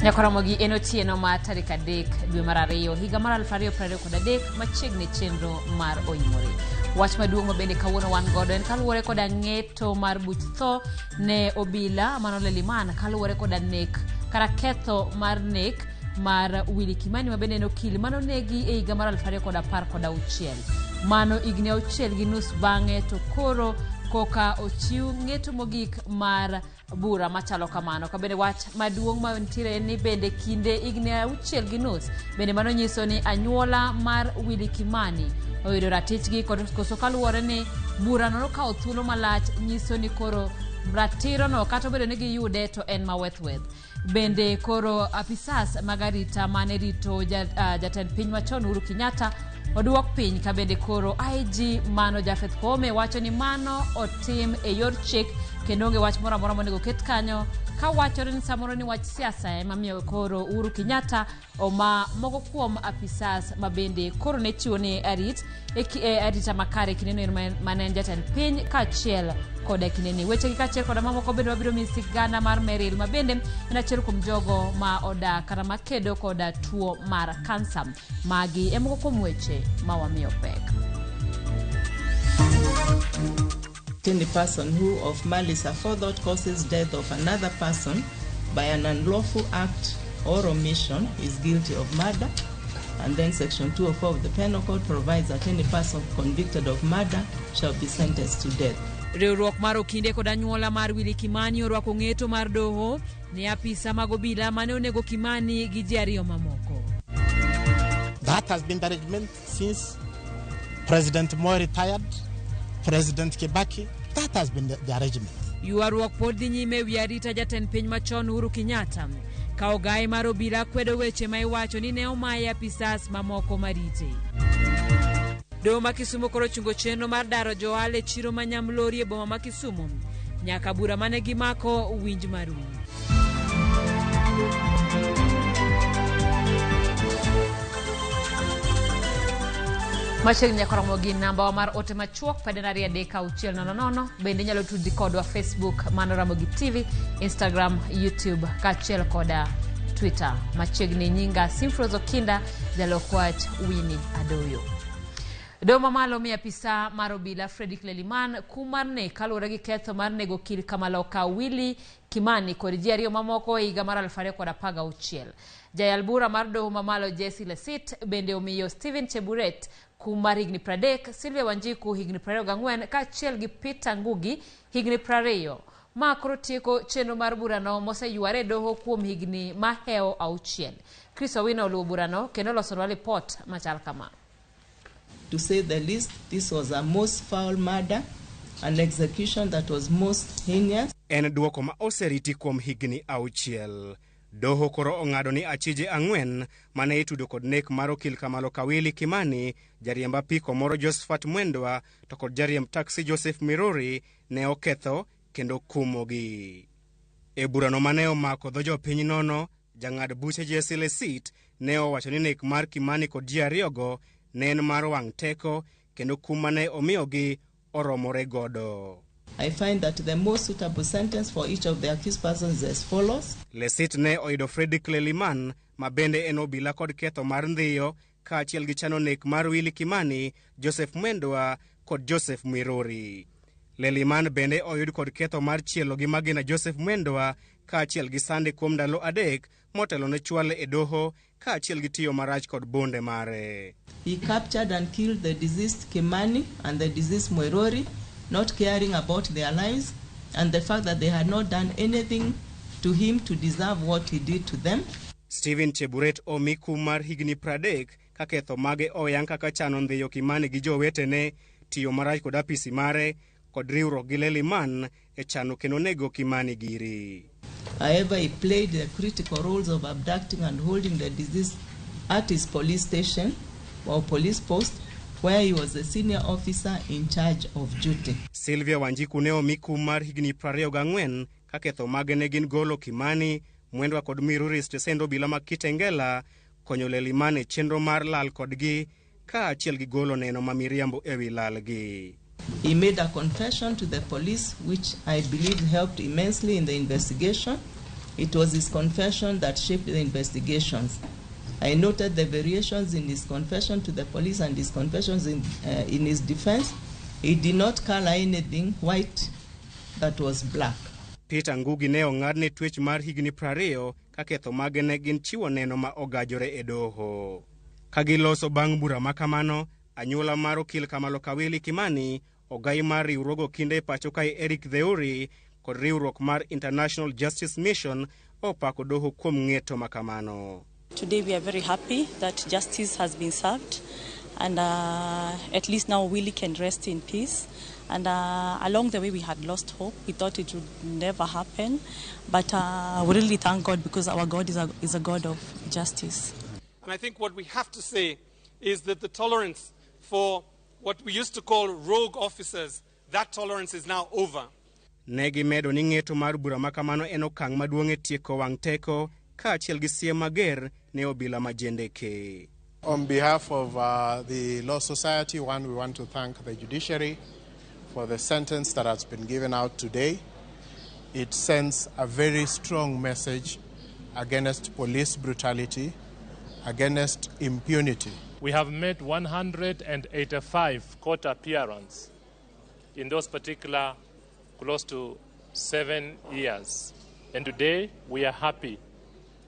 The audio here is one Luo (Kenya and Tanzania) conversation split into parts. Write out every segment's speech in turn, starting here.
Nyakoromogi en otieno ma tarik 3 dwe mar 2 higa mar 2023 machiegni chenro mar Oimore. Wach maduong' ma bende kawuono wan godo en kaluwore koda ng'eto mar buch tho ne obila mano Leliman kaluwore koda nek kata ketho mar nek mar Willy Kimani ma bende en okil mano negi e higa mar 2016. Mano higni 6.5 bang'e to koro koka ochiw ng'eto mogik mar bura machalo kamano. Ka bende wach maduong' ma nitiere en ni bende kinde higni 6.5 bende mano nyiso ni anyuola mar Willy Kimani oyudo ratichgi koso kaluwore ni burano nokawo thuolo malach nyiso ni koro ratirono kata obedo ni giyude to en mawethweth. Bende koro apisas mag arita mane rito jatend piny machon Uhuru Kenyatta oduok piny ka bende koro IG mano Japheth Koome wacho ni mano otim e yor chik kendo onge wach moro amora monego ket kanyo ka wachore ni samoro ni wach siasa ema miyo koro Uhuru Kenyatta oma moko kuom apisas ma bende koro ne chiwo ne arit e arita makare kindeno ero mane en jatend piny kaachiel koda kindeni. Wechegi kaachiel koda mamoko bende wabiro miyi sigana mar Meryl ma bende en achiel kuom jogo ma odak kata makedo koda tuo mar kansa. Magi e moko kuom weche ma wamiyo pek. Any person who of malice aforethought causes death of another person by an unlawful act or omission is guilty of murder. And then section 204 of the Penal Code provides that any person convicted of murder shall be sentenced to death. Riwruok mar okinde kod anyuola mar Willy Kimani orwako ng'eto mar doho ne apisa mag obila mane onego Kimani gi ji ariyo mamoko. That has been the arrangement since President Moi retired, President Kibaki. That has been the arrangement. Ywaruok pod dhi nyime ewi arita jatend piny machon Uhuru Kenyatta ka ogaye mar obila kwedo weche ma iwacho ni ne omaye apisas mamoko marite. Doho ma Kisumu koro ochungo chenro mar daro johala e chiro ma Nyamlori e boma ma Kisumu nyaka bura mane gimako winj marum. Machiegni nyaka romo gi namba wa mar ote machuok peden 23600 bende inyalo tudri kodwa Facebook mano Ramogi TV, Instagram, YouTube kaachiel koda Twitter. Machiegni nyinga Simfrozo Kinda, jalok wach Winnie Adoyo. Doho mamalo miyo apisa mar obila Fredrick Leliman kum mar nek kaluwore gi ketho mar nego okil Kamaloka Willy Kimani kod ji ariyo mamoko e higa mar 2016. Jayal bura mar doho mamalo Jesse Lesit bende omiyo Stephen Cheburet kum mar higni 30, Sylvia Wanjiku higni 24 kaachiel gi Peter Ngugi higni 20. Ma koro tieko chenro mar burano moseyware e doho kuom higni mahewo 6. Chris Owino oluwo burano kendo olosonwa lipot machal kama. To say the least, this was a most foul murder, an execution that was most heinous. En duoko ma oseriti kuom higni 6. Doho koro ong'ado ni achije 4 mane itudo kod nek mar okil Kamalo Kawili Kimani, jariemb apiko moro Josephat Mwendwa to kod jariemb taxi Joseph Miruri ne oketho kendo kumogi. E burano mane omako dho jopiny nono, jang'ad buche Jesse Lesit ne owacho ni nek mar Kimani kod ji ariyogo ne en mar wang' teko kendo kum mane omiyogi oromore godo. I find that the most suitable sentence for each of the accused persons is as follows. Lesit ne oyudo Fredrick Leliman ma bende en obila kod ketho mar ndhiyo kaachiel gi chano nek mar Willy Kimani, Joseph Mwendwa kod Joseph Mwiruri. Leliman bende oyud kod ketho mar chielo gi magina Joseph Mwendwa kaachiel gi sande kuom ndalo 3 motelo ne chwale e doho kaachiel gi tiyo marach kod bunde mare. He captured and killed the deceased Kimani and the deceased Mwiruri, not caring about their lives and the fact that they had not done anything to him to deserve what he did to them. Stephen Cheburet omi kum mar higni 30 ka ketho mage oyang kaka chano ndhiyo Kimani gi jowetene, tiyo marach kod apisi mare kod riwruok gi Leliman e chano kendo nego Kimani giri. However, he played the critical roles of abducting and holding the deceased at his police station or police post, where he was a senior officer in charge of duty. Sylvia Wanjiku ne omi kum mar higni 24 ka ketho mage ne gin golo Kimani, Mwendwa kod Miruri stesend obila ma Kitengela, konyo Leliman e chenro mar lal kodgi kaachiel gi golo neno ma miriambo ewi lalgi. He made a confession to the police, which I believe helped immensely in the investigation. It was his confession that shaped the investigations. I noted the variations in his confession to the police and his confessions in his defense. He did not color anything white that was black. Peter Ngugi ne ong'adne twech mar higni 20 ka ketho mage ne gin chiwo neno ma ogajore e doho. Ka giloso bang' bura ma kamano, anyuola mar okil Kamalo Kawili Kimani, ogai mar riwruog okinde e pacho kae Eric Theuri kod riwruok mar International Justice Mission opako doho kuom ng'eto ma kamano. Today we are very happy that justice has been served, and at least now Willie can rest in peace. And along the way we had lost hope. We thought it would never happen, but we really thank God, because our God is a God of justice. And I think what we have to say is that the tolerance for what we used to call rogue officers, that tolerance is now over. Ne gimedo ni ng'eto mar bura ma kamano en okang' maduong' e tieko wang' teko kaachiel gi siem mager ne obila ma jendeke. On behalf of the Law Society, one, we want to thank the judiciary for the sentence that has been given out today. It sends a very strong message against police brutality, against impunity. We have made 185 court appearances in those particular close to 7 years. And today we are happy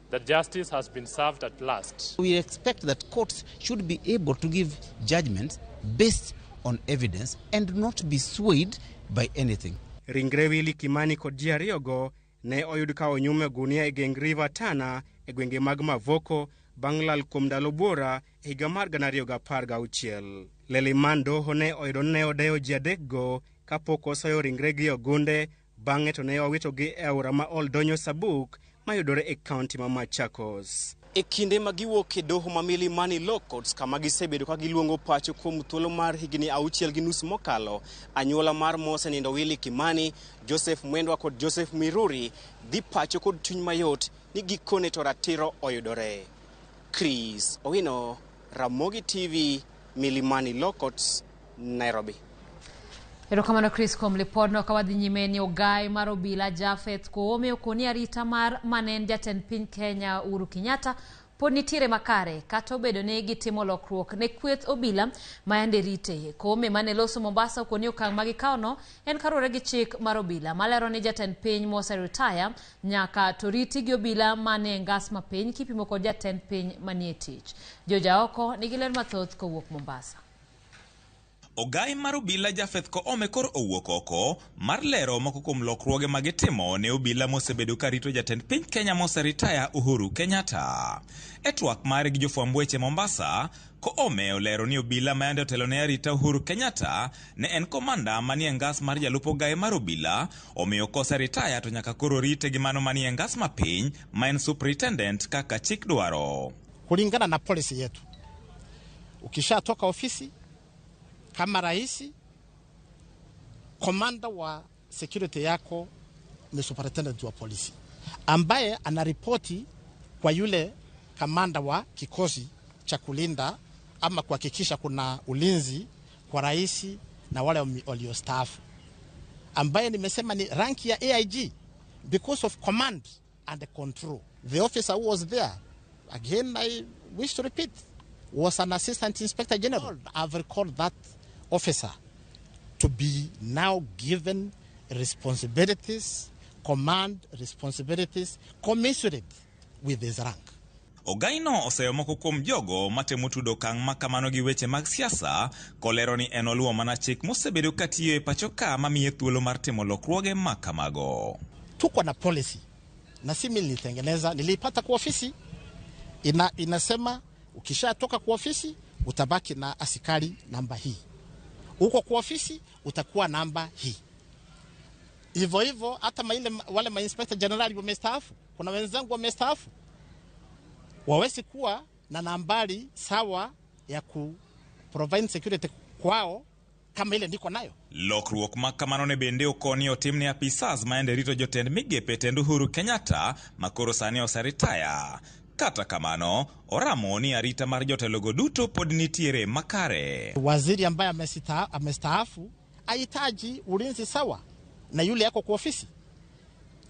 that justice has been served at last. We expect that courts should be able to give judgments based on evidence and not be swayed by anything. Ringre Willy Kimani kod ji ariyogo ne oyud ka onyume gunia e geng River Tana e gwenge mag Mavoko bang' lal kuom ndalo buora e higa mar 2016. Leliman doho ne oyudo ne odeyo ji adekgo kapok osoyo ringregi e ogunde, bang'e to ne owitogi e aora ma Ol Donyo Sabuk mayudore e kaunti ma Machakos. E kinde ma giwuok e doho ma Milimani Law Courts kama gisebedo ka giluongo pacho kuom thuolo mar higni 6.5 mokalo, anyuola mar mosenindo Willy Kimani, Joseph Mwendwa kod Joseph Miruri dhi pacho kod chuny mayot ni gikone to ratiro oyudore. Chris Owino, Ramogi TV, Milimani Law Courts, Nairobi. Erokamano Chris kuom lipodno. Ka wadhi nyime ni ogai mar obila Japheth Koome okoni arita mar mane en jatend piny Kenya Uhuru Kenyatta pod nitiere makare kata obedo ni gitimo lokruok ne kweth obila ma yande rite. Koome mane loso Mombasa okoni okang' ma gikawono en kaluwore gi chik mar obila malero ni jatend piny moseretire nyaka to riti gi obila mane e ngas mapiny kipimo kod jatend piny manie tich. Jojaoko nigi ler mathoth kowuok Mombasa. Ogai mar obila Japheth Koome koro owuok oko mar lero moko kuom lokruoge ma gitimo ne obila mosebedo ka rito jatend piny Kenya moseritaya Uhuru Kenyatta. E twak mare gi jofwamb weche Mombasa, Koome olero ni obila ma yande otelo ne arita Uhuru Kenyatta ne en komanda manie ngas mar jalup ogai mar obila, omiyo koseritaya to nyaka koro rite gi mano manie ngas mapiny ma en superintendent kaka chik dwaro. Kulingana na policy yetu, ukishatoka ofisi kama rais, komanda wa security yako ni superintendent wa polisi ambaye anaripoti kwa yule kamanda wa kikosi cha kulinda ama kuhakikisha kuna ulinzi kwa rais na wale waliostaafu, ambaye nimesema ni rank ya AIG because of command and control. The officer who was there, again I wish to repeat, was an assistant inspector general. I've recalled that officer to be now given responsibilities, command responsibilities commensurate with his rank. Ogaino oseyo moko kuom jogo matemo tudo okang' ma kamano gi weche mag siasa, kolero ni en oluwo mana chik mosebedo katiyo e pacho ka mamiye thuolo mar timo lokruoge ma kamago. Tuko na policy na si mimi nilitengeneza, nilipata kwa ofisi. Inasema ukishatoka kwa ofisi utabaki na askari namba hii, uko kwa ofisi utakuwa namba hii. Hivyo hivyo hata wale ma inspector general wamestaafu, kuna wenzangu wamestaafu, wawezi kuwa na nambari sawa ya ku provide security kwao kama ile ndiko nayo. Lokruok ma kamano ne bende okoni otimne apisas maende rito jotend migepe tend Uhuru Kenyatta makoro sani oseritaya. Kata kamano, oramo ni arita mar jotelogo duto pod nitiere makare. Waziri ambaye amestaafu hahitaji ulinzi sawa na yule yako kwa ofisi.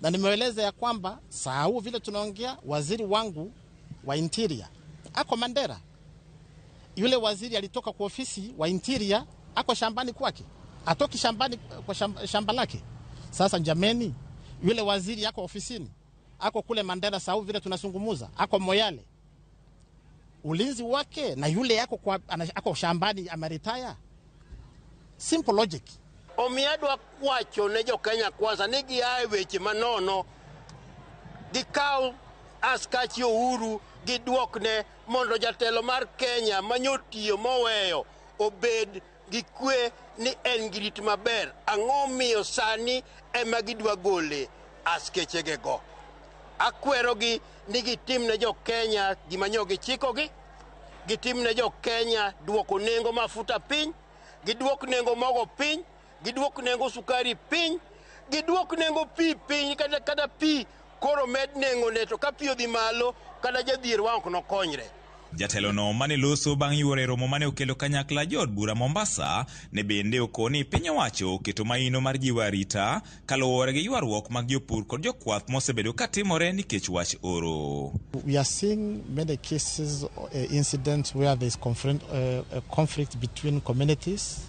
Na nimeeleza ya kwamba saa huu vile tunaongea, waziri wangu wa Interior ako Mandera. Yule waziri alitoka kwa ofisi wa Interior ako shambani kwake, atoki shambani kwa shamba lake. Sasa jameni, yule waziri ako ofisini, ako kule Mandera saa huu vile tunazungumza, ako Moyale. Ulinzi wake na yule ako shambani ameritaya. Simple logic. Omiadwa kwacho ne jo Kenya Kwanza ni giae weche manono, gikaw askachi Uhuru giduokne mondo jatelo mar Kenya manyotiyo moweyo obed gi kwe ni en gi rit maber. Ang'o miyo sani ema gidwa gole askechegego? Akwerogi ni gitim ne jo Kenya gima nyo gichikogi, gitim ne jo Kenya duoko nengo mafuta piny, giduok nengo mogo piny, giduok nengo sukari piny, giduok nengo pi piny, kata pi koro med nengo ne to ka pi odhi malo kata jadhier wa ok nokonyre. Jatelo no mane loso bang' yuoro e romo mane okelo kanyakla jood bura Mombasa ne bende okoni piny owacho oketo maino mar jiwo arita kaluwore gi ywaruok mag jopur kod jokwath mosebedo katimore nikech wach oro. We are seeing many cases, incidents where there is conflict between communities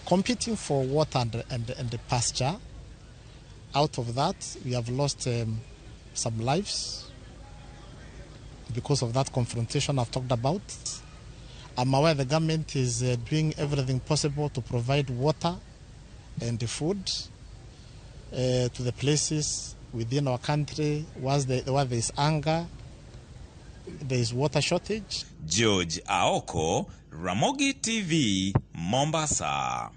competing for water and the pasture. Out of that, we have lost some lives because of that confrontation I've talked about. I'm aware the government is doing everything possible to provide water and the food to the places within our country where there is anger, there is water shortage. George Aoko, Ramogi TV, Mombasa.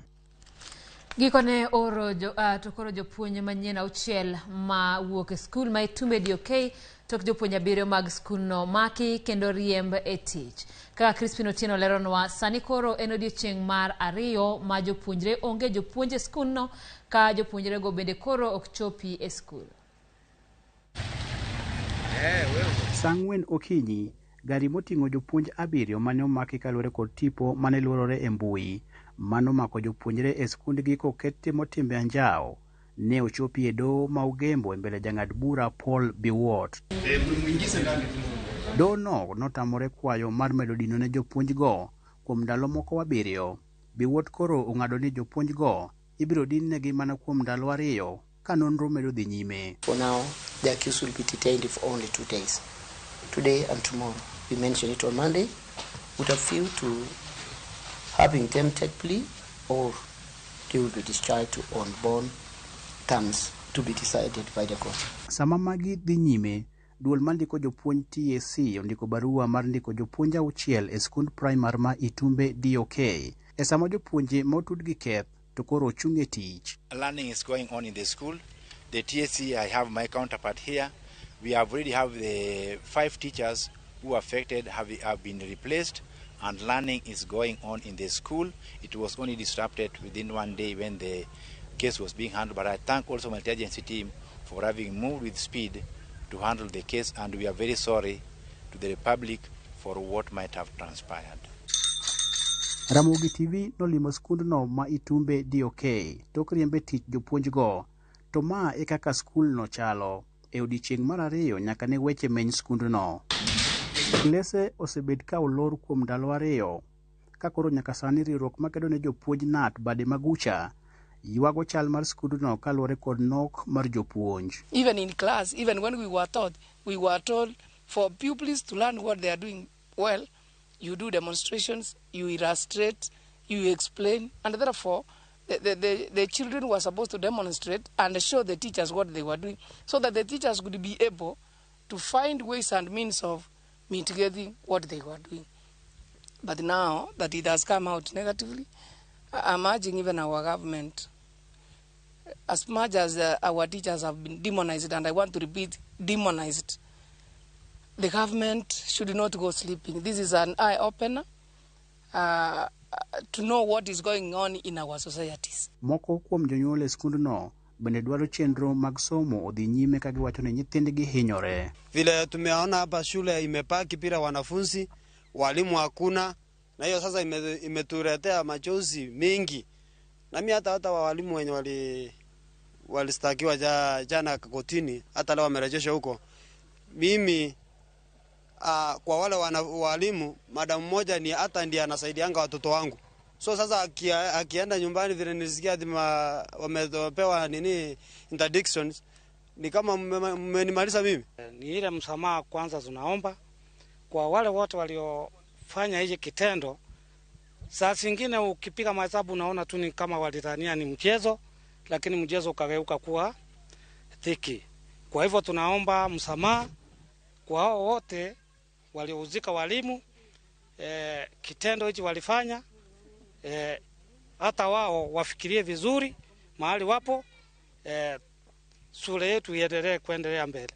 Gikone oro to koro jopuonj manyien 6 ma wuok e skul ma Itumbe DOK tok jopuonj 7 mag skulno maki kendo riemb e tich. Kaka Crispin Otieno leronwa, sani koro en odiochieng' mar 2 ma jopuonjre onge jopuonj e skulno ka jopuonjrego bende koro ok chopi e skul. Saa 4 okinyi, gari moting'o jopuonj 7 mane omaki kaluwore kod tipo mane luorore e mbui mano mako jopuonjre e skundgi koket timo timbe anjawo ne ochopi e doho ma Ugembo e mbele jang'ad bura Paul Biwott. Doho no notamore kwayo mar medo dino ne jopuonjgo kuom ndalo moko 7. Biwott koro ong'ado ni jopuonjgo ibiro din negi mana kuom ndalo 2 ka nonro medo dhi nyime. For now, the accused will be detained for only 2 days, today and tomorrow. We mentioned it on Monday with a view to having them take plea, or they will be discharged on bond terms to be decided by the court. Sama magi dhi nyime, duol mar ndiko jopuonj TSC ondiko barua mar ndiko jopuonj 6 e skund primar ma Itumbe DOK. E sama jopuonje ma otud gi keth to koro ochung' e tich. Learning is going on in the school. The TSC, I have my counterpart here. We have already have the 5 teachers who affected have been replaced, and learning is going on in the school. It was only disrupted within 1 day when the case was being handled, but I thank also my agency team for having moved with speed to handle the case, and we are very sorry to the Republic for what might have transpired. Ramogi TV nolimo skundno ma Itumbe DOK tok riembe tich jopuonjgo, to ma e kaka skulno chalo e odiechieng' mar 2 nyaka ne weche meny skundno. Klese osebed ka olor kuom ndalo 2 ka koro nyaka sani riwruok makedo ne jopuonj NAT bade magucha ywago chal mar skundno kaluwore kod nok mar jopuonj. Even in class, even when we were taught, we were told for pupils to learn what they are doing well, you do demonstrations, you illustrate, you explain, and therefore the children were supposed to demonstrate and show the teachers what they were doing so that the teachers could be able to find ways and means of mitigating what they were doing. But now that it has come out negatively, I'm urging even our government, as much as our teachers have been demonized, and I want to repeat, demonized, the government should not go sleeping. This is an eye-opener to know what is going on in our societies. Moko kuom jonyuol e skundno bende dwaro chenro mag somo odhi nyime ka giwacho ni nyithindgi hinyore. Vile tumeona hapa shule imepaki bila wanafunzi, walimu hakuna, na hiyo sasa imetuletea machozi mengi. Na mimi hata walimu wenye walistakiwa jana kotini, hata leo wamerejeshwa huko. Mimi kwa wale walimu, madam mmoja ni hata ndiye anasaidianga watoto wangu. So sasa akienda nyumbani vile nilisikia wamepewa nini interdictions, ni kama mmenimaliza mimi. Ni ile msamaha kwanza tunaomba kwa wale wote waliofanya hiki kitendo. Saa zingine ukipiga mahesabu unaona tu ni kama walidhania ni mchezo, lakini mchezo ukageuka kuwa dhiki. Kwa hivyo tunaomba msamaha kwa hao wote waliohusika, walimu, kitendo hichi walifanya, hata wao wafikirie vizuri mahali wapo, shule yetu iendelee kuendelea mbele.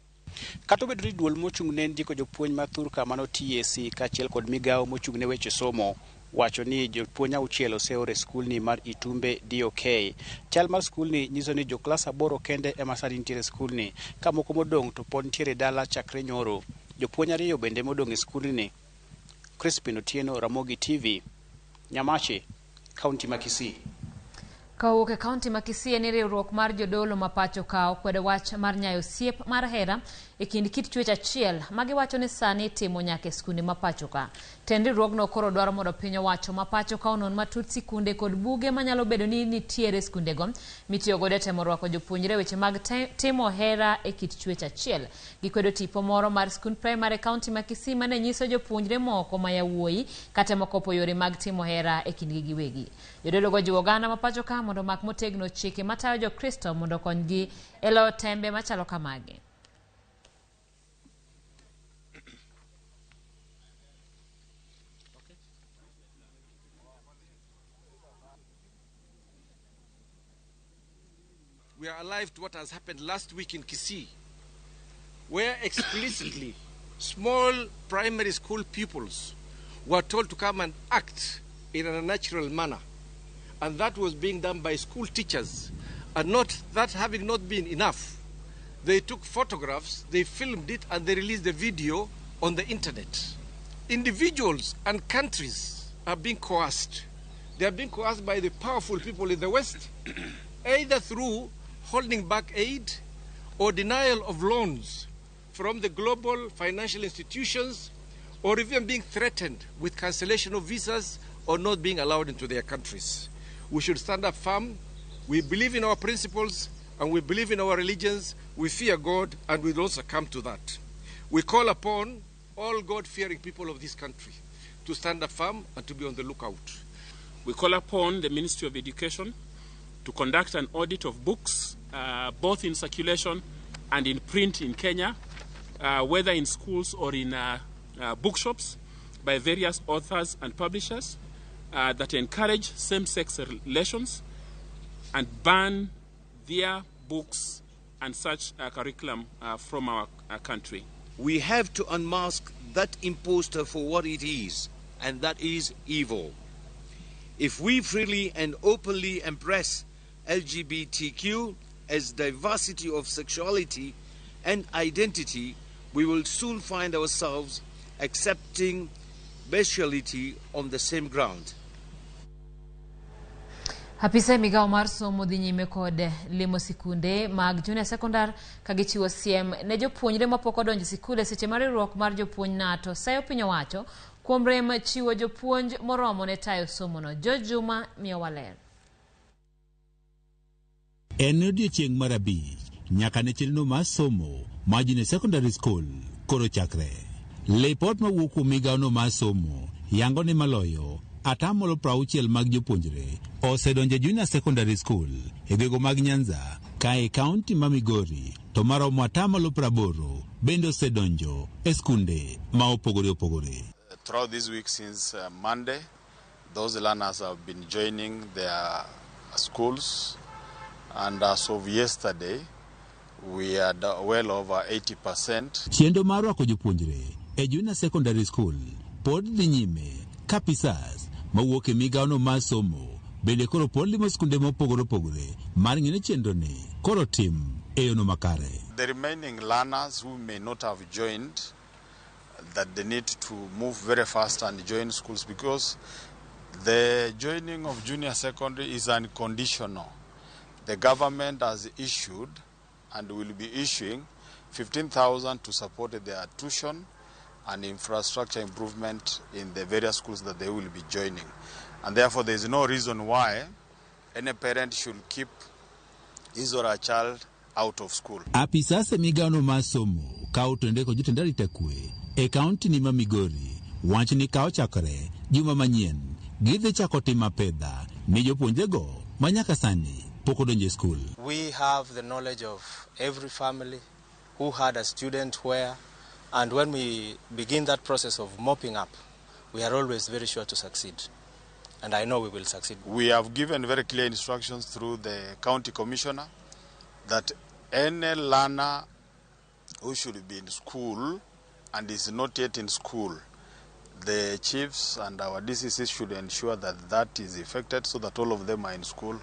Kata obedo ni duol mochung' ne ndiko jopuonj ma thurka mano TSC kaachiel kod migawo mochung' ne weche somo wacho ni jopuonj 6 oseor e skulni mar Itumbe DOK. Chal mar skulni nyiso ni joklas 8 kende ema sani nitiere e skulni, ka moko modong' to pod nitiere dala chakre nyoro. Jopuonj 2 bende modong' e skulni. Crispin Otieno, Ramogi TV, Nyamache, kaunti ma Kisii. Kawuok e kaunti ma Kisii en riwruok mar jodolo ma pacho ka okwedo wach mar nyayo osiep mar hera e kind kit chwech achiel ma giwacho ni sani itimo nyaka e skunde ma pacho ka. Tend riwruogno koro dwaro mondo piny owacho ma pacho ka onon matut sikunde kod buge manyalo bedo ni nitiere e skundego mitiyo godo e temo rwako jopuonjre weche mag timo hera e kit chwech achiel. Gikwedo tipo moro mar skund primary e kaunti ma Kisii mane nyiso jopuonjre moko ma yawuoyi katemo kopo yore mag timo hera e kindgi giwegi. Jodolo go jiwo oganda ma pacho ka mondo omak motegno chike matayo Jokristo mondo okonygi e loyo tembe machalo kamagi. We are alive to what has happened last week in Kisii, where explicitly small primary school pupils were told to come and act in an unnatural manner. And that was being done by school teachers. And not that having not been enough, they took photographs, they filmed it, and they released the video on the internet. Individuals and countries are being coerced. They are being coerced by the powerful people in the West, either through holding back aid or denial of loans from the global financial institutions, or even being threatened with cancellation of visas or not being allowed into their countries. We should stand up firm. We believe in our principles and we believe in our religions. We fear God and we don't succumb to that. We call upon all God-fearing people of this country to stand up firm and to be on the lookout. We call upon the Ministry of Education to conduct an audit of books, both in circulation and in print in Kenya, whether in schools or in bookshops, by various authors and publishers that encourage same-sex relations and ban their books and such curriculum from our country. We have to unmask that imposter for what it is, and that is evil. If we freely and openly embrace LGBTQ as diversity of sexuality and identity, we will soon find ourselves accepting bestiality on the same ground. Apisa migawo mar somo dhi nyime kod limo sikunde mag junior secondary ka gichiwo siem ne jopuonjre mapok odonjo sikul e seche ma riwruok mar jopuonj NATO sayo piny owacho kuom rem chiwo jopuonj moromo ne tayo somono. George Juma miyowa ler. En odiechieng' mar 5 nyaka ne chenro mar somo mar junior secondary school koro chakre. Lipot mawuok kuom migawono mar somo yango ni maloyo 60% mag jopuonjre osedonjo junior secondary school e gwenge mag Nyanza ka e kaunti ma Migori to maromo 80% bende osedonjo e skunde ma opogore opogore. Throughout this week since Monday, those learners have been joining their schools, and as of yesterday, we are well over 80%. Chenro mar rwako jopuonjre e junior secondary school pod dhi nyime ka apisas mawuok e migawono mar somo bende koro pod limo skunde mopogore opogore mar ng'e ni chenro ni koro tim e yono makare. The remaining learners who may not have joined, that they need to move very fast and join schools, because the joining of junior secondary is unconditional. The government has issued and will be issuing 15,000 to support their tuition and infrastructure improvement in the various schools that they will be joining. And therefore, there is no reason why any parent should keep his or her child out of school. Apisas e migawono mar somo ka otende kod jotend arita kwe e kaunti ni ma Migori wach ni ka ochakore juma manyien gidhi chako timo apedha ne jopuonjrego ma nyaka sani pok odonjo e skul. We have the knowledge of every family who had a student where, and when we begin that process of mopping up, we are always very sure to succeed. And I know we will succeed. We have given very clear instructions through the county commissioner that any learner who should be in school and is not yet in school, the chiefs and our DCCs should ensure that that is effected so that all of them are in school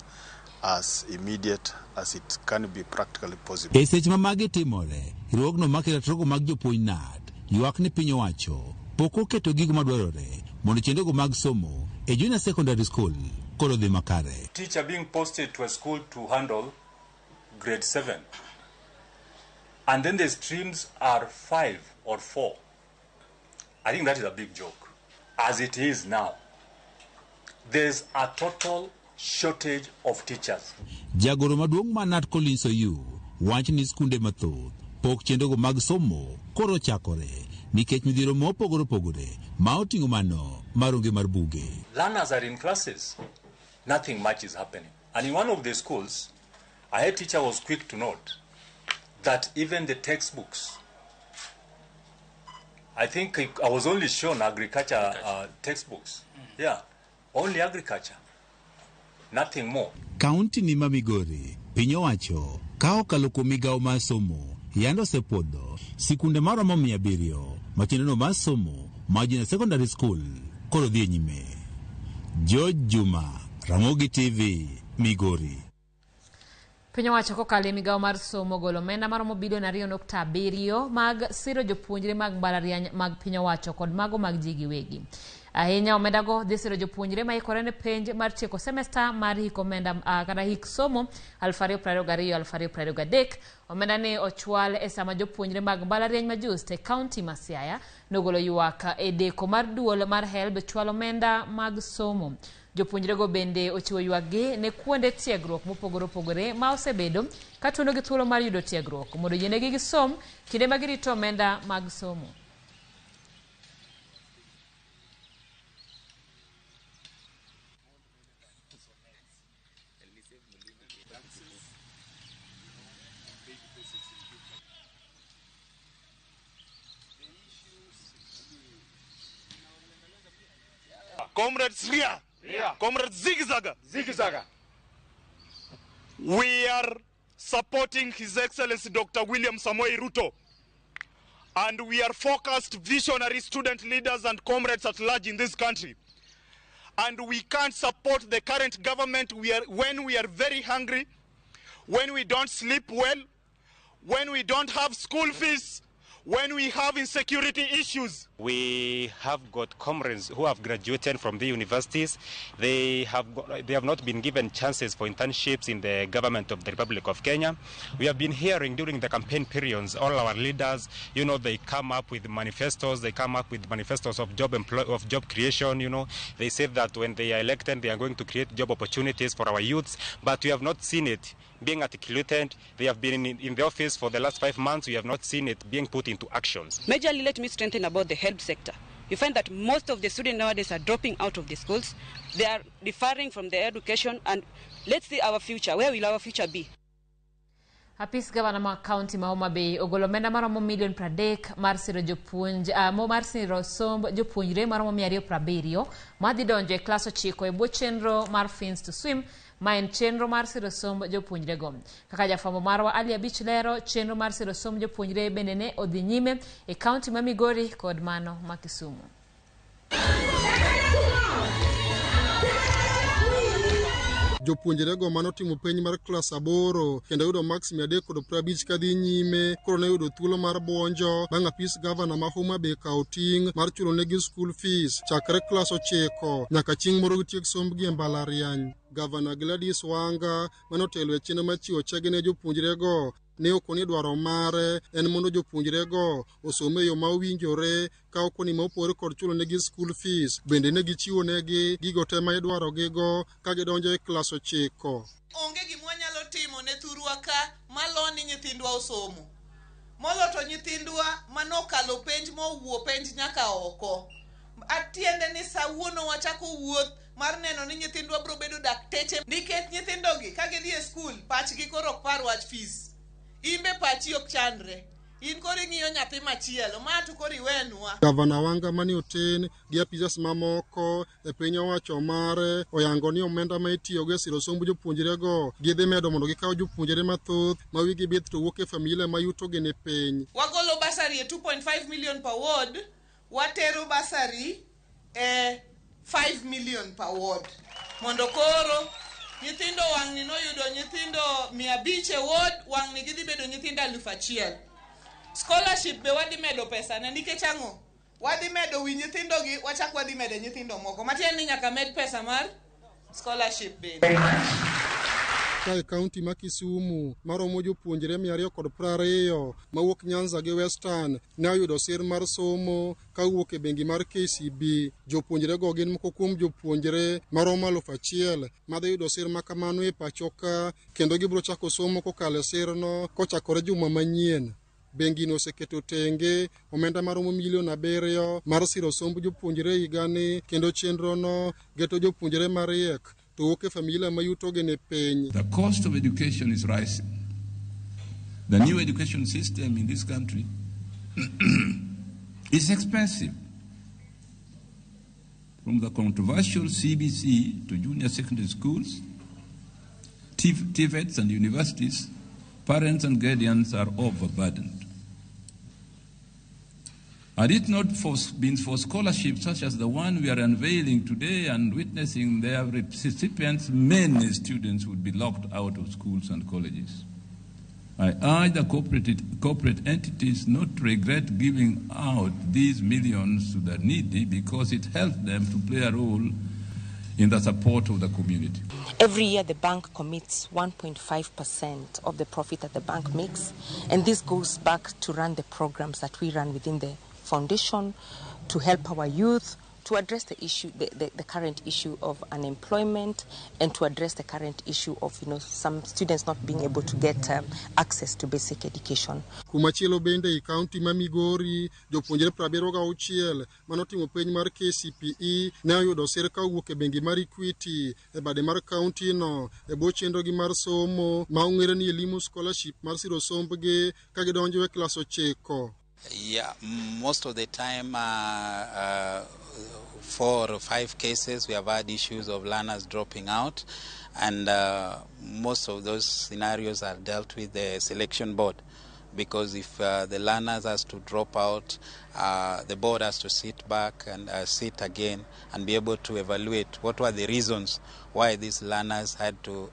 as immediate as it can be practically possible. E seche ma magi timore, riwruogno mar keto mag jopuonj KNUT ywak ni piny owacho pok oketo gigo madwarore mondo chenrogo mag somo e junior secondary school koro dhi makare. Teacher being posted to a school to handle grade 7, and then the streams are 5 or 4. I think that is a big joke. As it is now, there's a total shortage of teachers. Jagoro maduong' mar KNUT Collins Oyuu wacho ni skunde mathoth pok chenrogo mag somo koro ochakore nikech midhiero mopogore opogore ma oting'o mano mar onge mar buge. Learners are in classes. Nothing much is happening. And in one of the schools, a head teacher was quick to note that even the textbooks, I think I was only shown agriculture textbooks. Yeah, only agriculture, nothing more. Kaunti ni ma Migori, piny owacho ka okalo kuom migawo mar somo yande osepuodho sikunde maromo 700 ma chenrono mar somo mar junior secondary school koro dhi e nyime. George Juma, Ramogi TV, Migori. Piny owacho kokalo e migawo mar somo golo omenda maromo bilion 2.7 mag siro jopuonjre mag mbalariany mag piny owacho kod mago mag ji giwegi. Ahinya omendago dhi siro jopuonjre ma ikore ne penj mar tieko semester mar hik omenda kata hik somo 2022-2023. Omenda ni ochwal e sama jopuonjre mag mbalariany ma JOOUST e kaunti ma Siaya nogolo ywak e deko mar duol mar HELB chwalo omenda mag somo. Jopuonjrego bende ochiwo ywakgi ne kuonde tiegruok mopogore opogore ma osebedo ka tuonogi thuolo mar yudo tiegruok mondo yienegi gisom kinde ma girito omenda mag somo. Comrades Ria, Ria. Comrades Zigzag, Zigzag. We are supporting His Excellency Dr. William Samoei Ruto, and we are focused visionary student leaders and comrades at large in this country. And we can't support the current government when we are very hungry, when we don't sleep well, when we don't have school fees, when we have insecurity issues. We have got comrades who have graduated from the universities. They have not been given chances for internships in the government of the Republic of Kenya. We have been hearing during the campaign periods, all our leaders, you know, they come up with manifestos. They come up with manifestos of job creation, you know. They say that when they are elected, they are going to create job opportunities for our youths, but we have not seen it being articulated. They have been in the office for the last 5 months. We have not seen it being put into actions. Majorly, let me strengthen about the health sector. You find that most of the students nowadays are dropping out of the schools. They are deferring from their education, and let's see our future. Where will our future be? Apis gavana ma kaunti ma Homa Bay ogolo omenda maromo milion 30 mar siro jopuonj mar siro somb jopuonjre maromo 270 madhi donjo e klas 9 e bwo chenro mar Fins to Swim, ma en chenro mar siro somb jopuonjrego. Kaka jafwambo marwa Ali Abich lero, chenro mar siro somb jopuonjre bende ne odhi nyime e kaunti ma Migori kod mano ma Kisumu. Jopuonjrego manotimo penj mar klas 8 kendo yudo maks 350 kadhi nyime koro ne yudo thuolo mar buonjo bang' apis gavana ma Homa Bay kawo ting' mar chulo negi school fees chakre klas 9 nyaka chieng' moro gitiek sombgi e mbalariany. Gavana Gladys Wanga manotelo e chenro mar chiwo chege ne jopuonjrego ne okoni dwaro mare en mondo jopuonjrego osom e yo ma owinjore ka okoni ma opogore kod chulo negi school fees, bende ne gichiwo negi gigo te ma idwaro gigo ka gidonjo e klas 9. Onge gima wanyalo timo ne thurwa ka malo ni nyithindwa osomo. Molo to nyithindwa manokalo penj mowuo penj nyaka oko. Atiende ni sawuono wachako wuoth mar neno ni nyithindwa biro bedo dakteche nikech nyithindogi ka gidhi e skul pachgi koro ok par wach fees. Imbe pachi ok chandre. In koro ing'iyo nyathi machielo, ma to koro iwenwa. Gavana Wanga mane oten gi apisas mamoko e piny owacho mare oyango ni omenda ma itiyogo e siro somb jopuonjrego gidhi medo mondo gikaw jopuonjre mathoth ma wigi bith to wuok e familia ma yutogi ni piny. Wagolo basari e 2.5 million per ward, watero basari e 5 million per ward. Mondo koro nyithindo wang'ni noyudo nyithindo 500 e ward, wang'ni gidhi bedo nyithindo 1000. Scholarship be wadhi medo pesa ne nikech ang'o? Wadhi medo wi nyithindogi, wachak wadhi medo nyithindo moko. Matiende ni nyaka med pesa mar scholarship bende. Ka e kaunti ma Kisumu maromo jopuonjre 220 mawuok Nyanza gi Western ne oyudo sir mar somo kawuok e bengi mar KCB. Jopuonjrego gin moko kuom jopuonjre maromo 1000 madhi yudo sir ma kamano e pacho ka kendo gibiro chako somo kokalo e sirno kochakore juma manyien. Bengino oseketo tenge omenda maromo milion 7 mar siro somb jopuonjre higani kendo chenrono geto jopuonjre mariek to wuok e familia ma yutogi ni piny. The cost of education is rising. The new education system in this country is expensive. From the controversial CBC to junior secondary schools, TVETs and universities, parents and guardians are overburdened. Had it not been for scholarships such as the one we are unveiling today and witnessing their recipients, many students would be locked out of schools and colleges. I urge the corporate entities not to regret giving out these millions to the needy because it helps them to play a role in the support of the community. Every year the bank commits 1.5% of the profit that the bank makes, and this goes back to run the programs that we run within the foundation to help our youth, to address the issue, the current issue of unemployment, and to address the current issue of some students not being able to get access to basic education. Kumachielo bende e kaunti ma Migori, jopuonjre 76 manotimo penj mar KCPE ne oyudo sir kawuok e bengi mar Equity e bade mar kaunti no e bwo chenrogi mar somo ma ong'ere ni Elimu Scholarship mar siro sombgi ka gidonjo e klas 9. Yeah, most of the time, 4 or 5 cases, we have had issues of learners dropping out, and most of those scenarios are dealt with the selection board, because if the learners has to drop out, the board has to sit back and sit again and be able to evaluate what were the reasons why these learners had to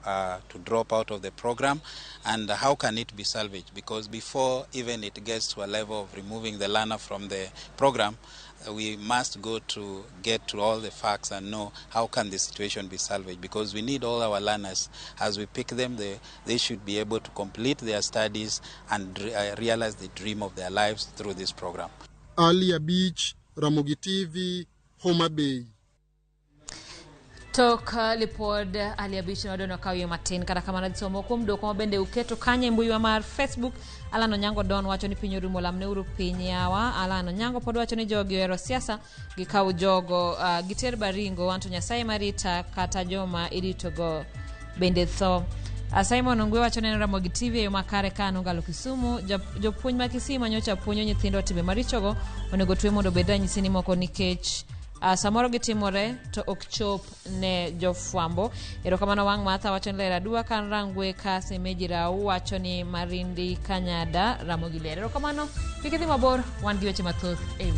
drop out of the program, and how can it be salvaged, because before even it gets to a level of removing the learner from the program, we must go to get to all the facts and know how can the situation be salvaged, because we need all our learners. As we pick them, they should be able to complete their studies and realize the dream of their lives through this program. Alia Beach, Ramogi TV, Homa Bay. Tok lipod Alia Beach nodono kawiyo matin kata kamano dhi somo kuom duoko ma bende uketo kanyo e mbui mar Facebook. Alan Onyango Don wacho ni piny orumo, lamneuru piny yawa. Alan Onyango pod wacho ni jogi ohero siasa, gikaw jogo giter Baringo, wanto Nyasaye marita kata joma iritogo bende tho. Simon Ongwe wacho neno Ramogi TV e yo makare ka nongalo Kisumu. Jopuonj ma Kisii manyocha puonjo nyithindo timbe marichogo onego twe mondo obed ranyisi ni moko nikech samoro gitimore to ok chop ne jofwambo. Erokamano wang' Martha wacho ni ler adua kan Rangwe ka Semeji Rau wacho ni Marindi Kanyada Ramogi ler. Erokamano, kik idhi mabor, wan gi weche mathoth e wi.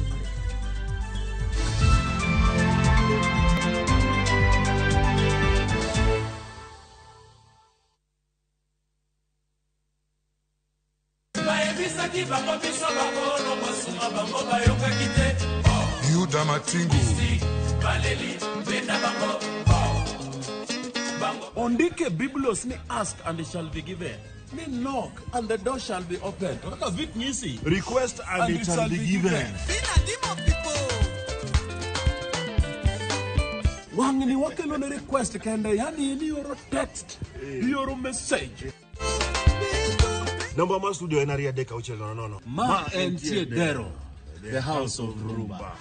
Yuda Matingu. Ondike Biblos ni ask and it shall be given. Ni knock and the door shall be opened. Kaka vit nyisi. Request and it shall be given. Wang'ni wakelo ne request kende, yani in ioro text, ioro message. Namba mar studio en 23600. Ma entie Dero, the house of Rumba.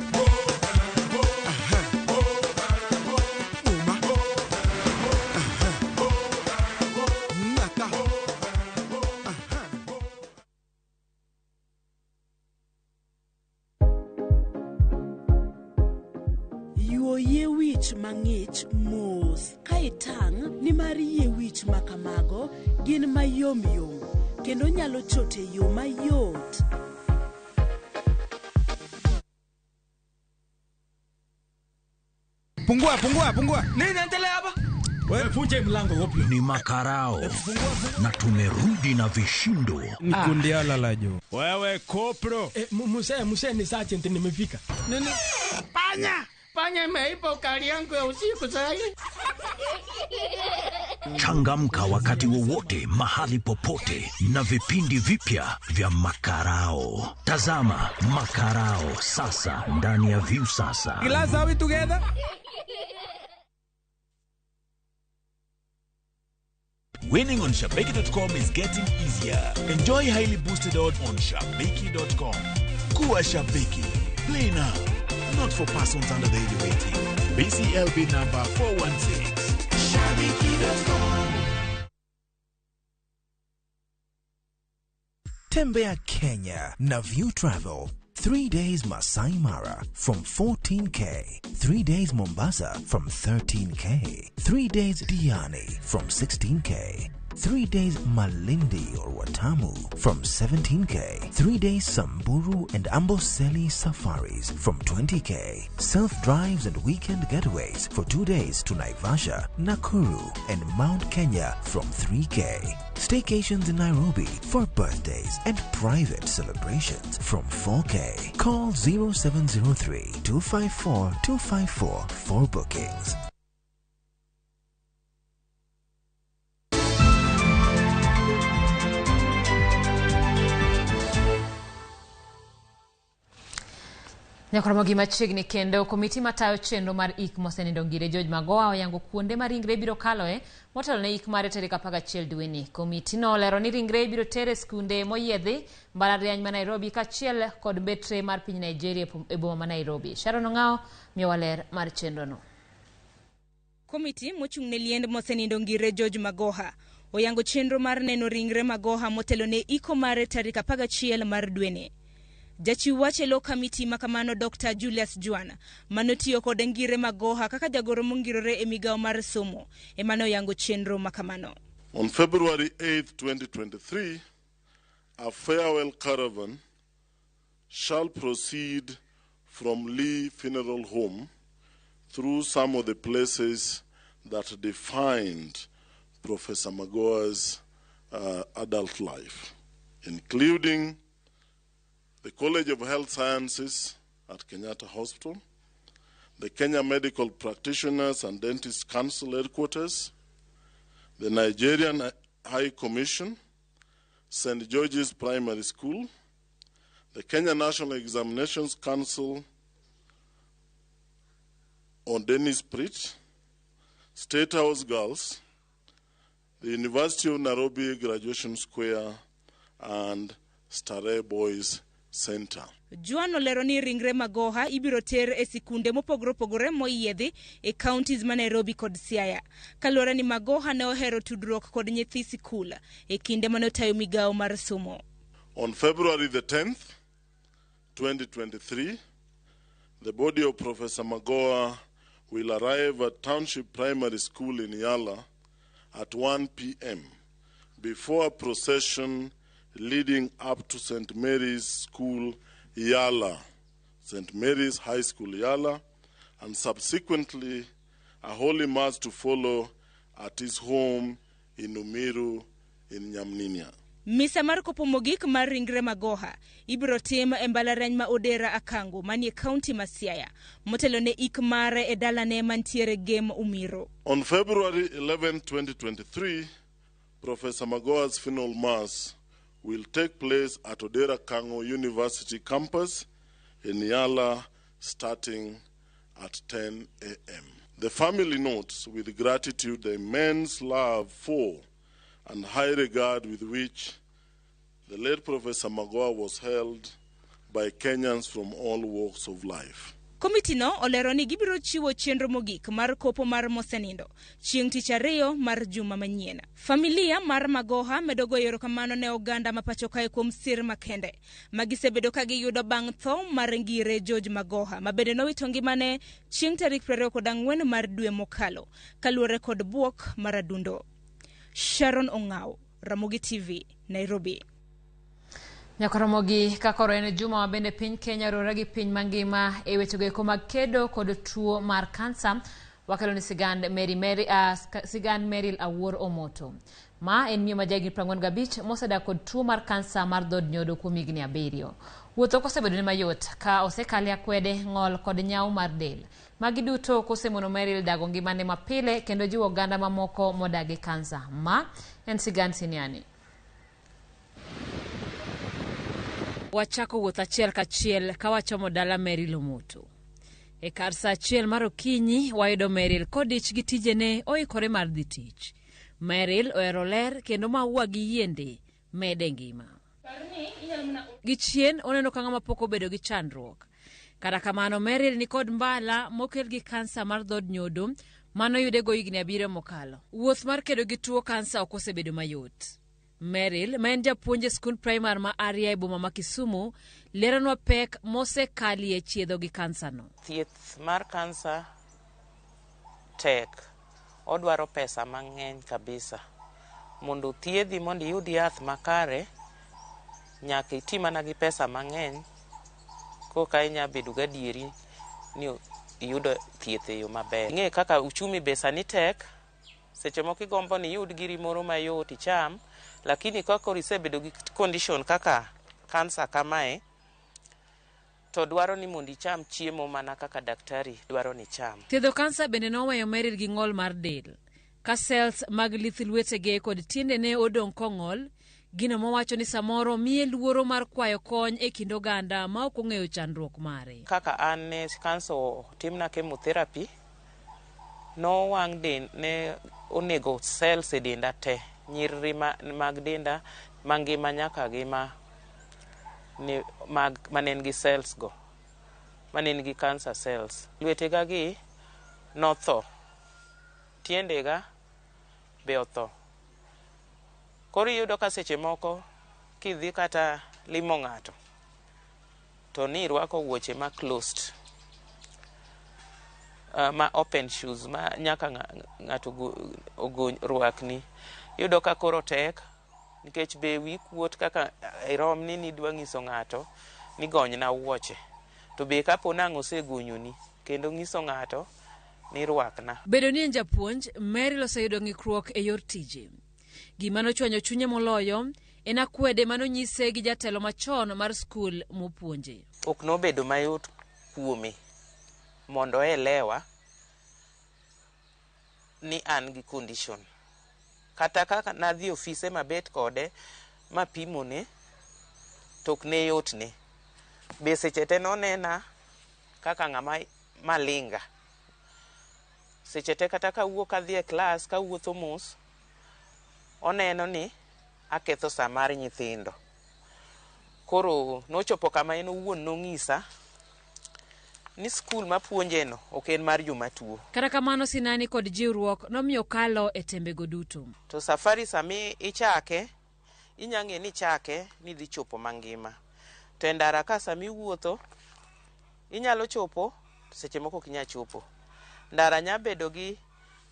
Yuo yie wich mang'ich mos ka itang' nimar yie wich ma kamago gin mayomyom kendo nyalo chot e yo mayot. Pungua, pungua, pungua. Nini inaendelea hapa? Wewe funje mlango hoplo. Ni makarao na tumerudi na vishindo. Ni kundi la jo. Wewe kopro. Muse ni sergeant nimefika. Nini? Panya! Panya imeiba ukali yangu ya usiku sasa. Changamka wakati wowote, mahali popote na vipindi vipya vya Makarao. Tazama Makarao sasa ndani ya Viusasa. Glass, are we together? Winning on Shabiki.com is getting easier. Enjoy highly boosted odds on Shabiki.com. Kuwa Shabiki. Play now. Not for persons under the age of 18. BCLB number 416. Shabiki.com. Tembea Kenya na View Travel. 3 days Masai Mara from 14K. 3 days Mombasa from 13K. 3 days Diani from 16K. 3 days Malindi or Watamu from 17K. 3 days Samburu and Amboseli safaris from 20K. Self-drives and weekend getaways for 2 days to Naivasha, Nakuru and Mount Kenya from 3K. Staycations in Nairobi for birthdays and private celebrations from 4K. Call 0703 254 254 for bookings. Nyakoromogi machiegni kendo komiti matayo chenro mar ik mosenindo Ngire George Magoha oyango kuonde ma ringre biro kaloe motelo ne ik mare tarik 11 dweni. Komiti no olero ni ringre ibiro ter e skunde moyiedhi mbalariany ma Nairobi kaachiel kod mbetre mar piny Nigeria e boma ma Nairobi. Sharon Ong'ao miyowa ler mar chenro no. Komiti mochung' ne liend mosenindo Ngire George Magoha oyango chenro mar neno ringre Magoha motelo ne iko mare tarik 11 mar dweni. Jachiw wach e lo kamiti makamano Dr. Julius Juan manotiyo kod Ngire Magoha kaka jagoro mongirore e migawo mar somo ema noyango chenro makamano. On February 8, 2023, a farewell caravan shall proceed from Lee Funeral Home through some of the places that defined Professor Magoha's adult life, including the College of Health Sciences at Kenyatta Hospital, the Kenya Medical Practitioners and Dentists Council headquarters, the Nigerian High Commission, St. George's Primary School, the Kenya National Examinations Council on Dennis Pritt, State House Girls, the University of Nairobi Graduation Square, and Starehe Boys Center. Juan olero ni ringre Magoha ibiro ter e sikunde mopogore opogore moyiedhi e counties ma Nairobi kod Siaya. Kaluwore ni Magoha ne ohero tudruok kod nyithi sikul e kinde mane otayo migawo mar somo. On February the 10th, 2023, the body of Professor Magoha will arrive at Township Primary School in Yala at 1 p.m. before a procession leading up to St. Mary's School, Yala, St. Mary's High School, Yala, and subsequently a holy mass to follow at his home in Umiru in Nyamninia. Misa mar kopo mogik mar ringre Magoha ibiro tim e mbalariany ma Odera Akango manie kaunti ma Siaya, motelo ne ik mare e dalane mantiere Gem Umiro. On February 11, 2023, Professor Magoha's funeral mass will take place at Odera Kango University campus in Yala starting at 10 a.m. The family notes with gratitude the immense love for and high regard with which the late Professor Magoha was held by Kenyans from all walks of life. Komiti no olero ni gibiro chiwo chenro mogik mar kopo mar mosenindo chieng' tich ariyo mar juma manyien. Familia mar Magoha medo goyo erokamano ne oganda ma pacho kae kuom sir makende ma gisebedo ka giyudo bang' tho mar ngire George Magoha ma bende nowito ngimane chieng' tarik 24 mar dwe mokalo kaluwore kod buok mar adundo. Sharon Ong'aw, Ramogi TV, Nairobi. Nyakoromogi ka koro en juma ma bende piny Kenya oriwore gi piny mangima e wechego eko mag kedo kod tuo mar kansa. Wakelo ni sigand Mary Mary sigand Meryl Awuor Omoto. Ma en miyo ma jahigni 45 mosedak kod tuo mar kansa mar dhood nyodo kuom higni 7. Wuoth ok osebedo ne mayot ka osekale akwede, ng'ol kod nyawo mar del. Magi duto kosemono Meryl dago ngimane mapile kendo jiwo oganda mamoko modak gi kansa. Ma en sigand Siniani. Wachako wuoth achiel kachiel ka wachomo dala Meryl Omoto. E kar saa 1 mar okinyi wayudo Meryl kodich gi tijene oikore mar dhi tich. Meryl ohero ler kendo maua gi yiende mede ngima. Gichien oneno ka ng'ama pok obedo gi chandruok. Kata kamano Meryl ni kod mbala mokel gi kansa mar dhood nyodo manoyude go higni 7 mokalo. Wuoth mar kedo gi tuo kansa ok osebedo mayot. Meryl, ma en japuonj e skund primar ma Aria e boma ma Kisumu, leronwa pek mosekalie chiedho gi kansa no. Thieth mar kansa tek, odwaro pesa mang'eny kabisa. Mondo thiedhi mondo iyud yath makare, nyaka iti mana gi pesa mang'eny koka inya bedo gadieri ni iyudo thieth e yo maber. Ing'e kaka uchumi be sani tek, seche moko igombo ni iyud giri moro mayot icham, lakini ka koro isebedo gi condition kaka kansa kamae, to dwaro ni mondo icham chiemo mana kaka daktari dwaro ni icham. Thiedho kansa bende noweyo Meryl gi ng'ol mar del. Ka cells mag lith lwetege kod tiendene odong' kong'ol, gino mowacho ni samoro miye luoro mar kwayo kony e kind oganda ma ok ong'eyo chandruok mare. Kaka an ne kansa otimna chemotherapy, nowang' den ne onego cells e denda te, nyiriri mag denda mangima nyaka gi mane nigi cells go, mane nigi cancer cells. Lwetega gi notho, tiendega be otho. Koro iyudo ka seche moko kidhi kata limo ng'ato to ni irwako wuoche ma closed, ma open shoes ma nyaka ng'ato rwakni. Iyudo ka koro tek nikech be wiyi kuot kaka irom ni nidwa nyiso ng'ato ni gonyna wuoche, to be kapo nang' osegonyoni kendo nyiso ng'ato ni rwakna. Bedo ni en japuonj, Meryl oseyudo ng'ikruok e yor tije. Gima nochwanyo chunye moloyo en akwede manonyise gi jatelo machon mar skul mopuonje. Ok nobedo mayot kuome mondo oelewa ni an gi condition. Kata kaka nadhi ofise mabet kode mapimone, to ok ne yotne. Be seche te nonena kaka ng'ama malinga. Seche te kata kawuok adhi e klas kawuotho mos, oneno ni aketho sa mar nyithindo. Koro nochopo kama en owuon nong'isa ni skul mapuonjeno ok en mar joma tuo. Kata kamano sinani kod jiwruok nomiyo kalo e tembego duto. To safari sami ichake, inya ng'e ni ichake ni idhi chopo mangima. To e ndara ka sami iwuotho, inyalo chopo, seche moko ok inyal chopo. Ndara nya bedo gi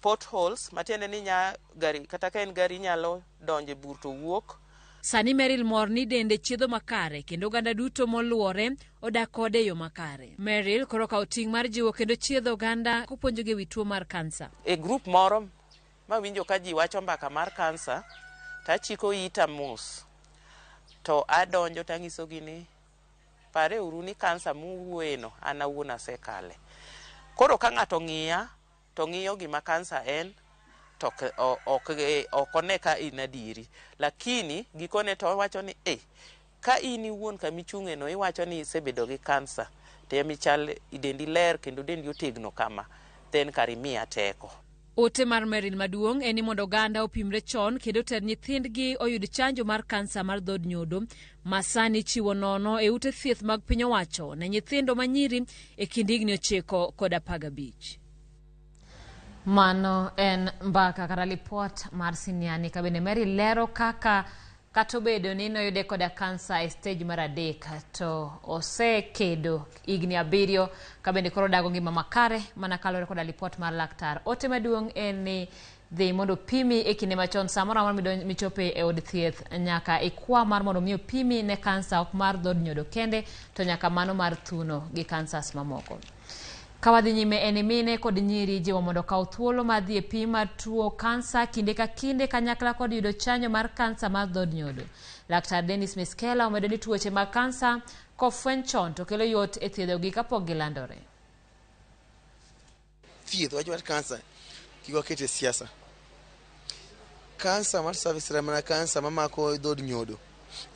potholes, matiende ni nya gari, kata ka en gari inyalo donjo e bur to wuok. Sani Meryl mor ni dende chiedho makare kendo oganda duto moluore odak kode e yo makare. Meryl koro okawo ting' mar jiwo kendo chiedho oganda kopuonjogi ewi tuo mar kansa. E grup moro mawinjo ka ji wacho mbaka mar kansa, to achiko ita mos. To adonjo tang'isogi ni pare uru ni kansa muwuoyeno an awuon asekale. Koro ka ng'ato ng'iya to ng'iyo gima kansa en to ok one ka in adieri. Lakini gikone to owacho ni ka in iwuon kamichung'e no iwacho ni isebedo gi kansa to emichal dendi ler kendo dendi otegno kama, then kar imiya teko. Ote mar Meryl maduong' en ni mondo oganda opimre chon kendo ter nyithindgi oyud chanjo mar kansa mar dhod nyodo ma sani ichiwo nono e ute thieth mag piny owacho ne nyithindo manyiri e kind higni 9 kod 15. Mano en mbaka kata lipot mar Siniani ka bende Mary lero kaka kata obedo ni noyude koda kansa e stage mar 3 to osekedo higni 7 ka bende koro dago ngima makare mana kaluwore koda lipot mar laktar. Ote maduong' en ni dhi mondo pimi e kinde machon samoro amora michope e od thieth nyaka ikwa mar mondo mi opimi ne kansa ok mar dhod nyodo kende to nyaka mano mar thuno gi kansas mamoko. Ka wadhi nyime en mine kod nyiri jiwo mondo okaw thuolo mar dhi e pim mar tuo kansa kinde ka kinde kanyakla kod yudo chanjo mar kansa mar dhod nyodo. Laktar Dennis Miskela omedo ni tuoche mag kansa kofweny chon to kelo yot e thiedhogi kapok gilandore. Thieth wach mar kansa kik waket e siasa. Kansa mar cervix mana kansa mamako dhod nyodo.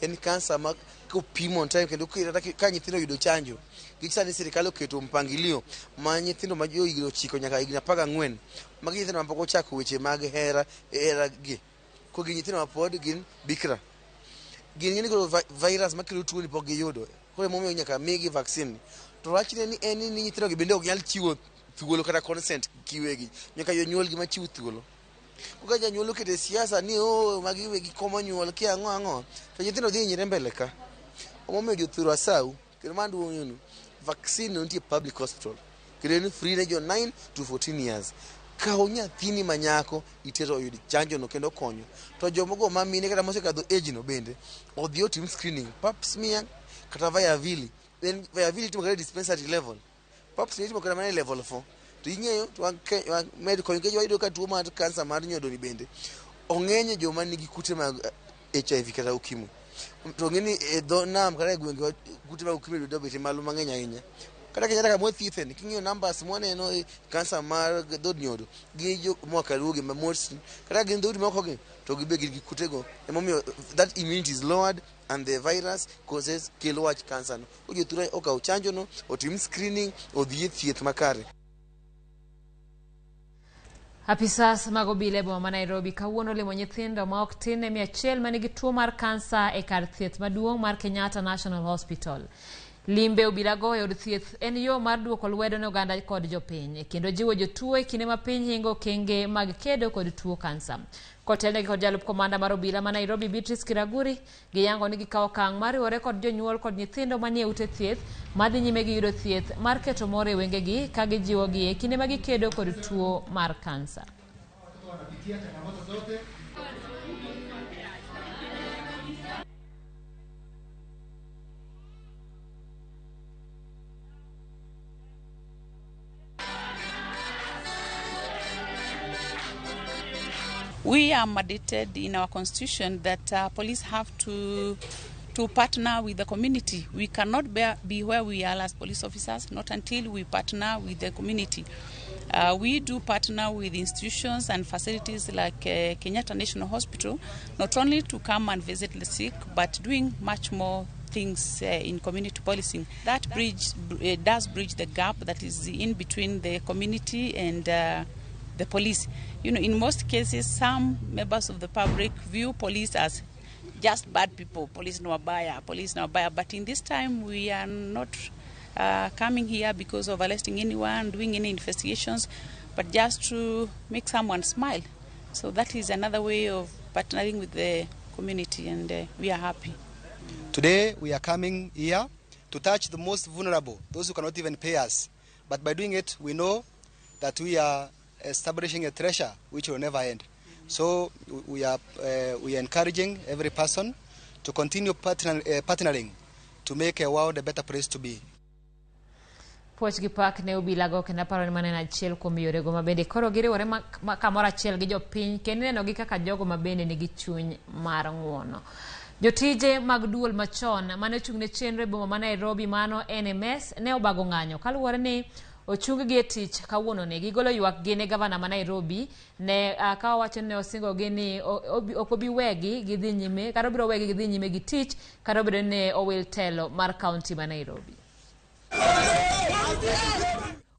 En kansa ma kopim on time kendo ka nyithindo oyudo chanjo. Gi sani sirikal oketo mpangilio ma nyithindo ma jo higni 9 nyaka higni 14 magi nyithindo mapok ochako weche mag hera gi. Ko gi nyithindo mapod gin bikra. Gin ng'eni koro virus makelo tuo ni pok giyudo. Koro emomiyo nyaka migi vaccine. To wachne ni en ni nyithindo gi bende ok nyal chiwo thuolo kata consent kiwegi. Nyaka jonyuolgi machiw thuolo. Kaka janyuol okete siasa ni magi wegi komo nyuol ki ang'o to nyithindo dhi hinyre mbele ka. Omomiyo jothuru asau kendo mano duong' vaccine nitie public hospital kendo en free ne jo 9 to 14 years. Kaw nyathini manyako itero oyud chanjo no kendo konyo. To jomogo ma mine kata mosekadho age no bende odhi otim screening pap smear kata viavili. Then viavili itimo kata dispensary level. Pap smear itimo kata mana level 4. To ing'eyo to med konyo nikech wayudo ka tuo mar kansa mar nyodo ni bende ong'eny joma nigi kute mag HIV kata ukimwi. To ng'e ni e dho nam kata e gwenge kute mag ukimwi yudo bet malo mang'eny ahinya. Kata Kenyatta kama wathiethe ni king'iyo numbers mwaneno e kansa mar dhod nyodo gi jo moa Kaluo gi ma mostly kata gin dhoudi moko gi to gibe gin gi kutego. Emomiyo that immunity is lowered and the virus causes kelo wach kansa no. Jothuru okaw chanjo no, otim screening, odhi e thieth makare. Apisas mag obila e boma ma Nairobi kawuono olimo nyithindo ma ok tin ne 100 manigi tuo mar kansa e kar thieth maduong' mar Kenyatta National Hospital. Limbe obilago e od thieth en yo mar duoko lwedo ne oganda kod jopiny kendo jiwo jotuo e kinde ma piny hingo okenge mag kedo kod tuo kansa. Kotelnegi kod jalup komanda mar obila ma Nairobi Beatrice Kiraguri, giyango ni gikawo okang' mar riwore kod jonyuol kod nyithindo manie ute thieth madhi nyime gi yudo thieth mar keto mor e wengegi ka gijiwogi e kinde ma gikedo kod tuo mar kansa. We are mandated in our constitution that police have to partner with the community. We cannot be where we are as police officers, not until we partner with the community. We do partner with institutions and facilities like Kenyatta National Hospital, not only to come and visit the sick, but doing much more things in community policing. That bridge does bridge the gap that is in between the community and the police. You know, in most cases, some members of the public view police as just bad people. Police no abaya, police no abaya. But in this time, we are not coming here because of arresting anyone, doing any investigations, but just to make someone smile. So that is another way of partnering with the community, and we are happy. Today, we are coming here to touch the most vulnerable, those who cannot even pay us. But by doing it, we know that we are establishing a treasure which will never end. So we are encouraging every person to continue partnering to make a world a better place to be. Puoch gi pak ne obilago kendo aparo ni mano en achiel kuom yorego mabende koro giriwore kamoro achiel gi jopiny kendo inenogi kaka jogo mabende nigi chuny mar ng'uono. Jotije mag duol machon mane ochung' ne chenro e boma ma Nairobi mano NMS ne obago ng'anyo kaluwore ni ochung-gi e tich kawuono ni gigolo ywakgi ne gavana ma Nairobi ne ka owacho ni ne osingogi ni ok obi wegi gidhi nyime kata obiro wegi gidhi nyime gi tich kata obedo ni ne owil telo mar kaunti ma Nairobi.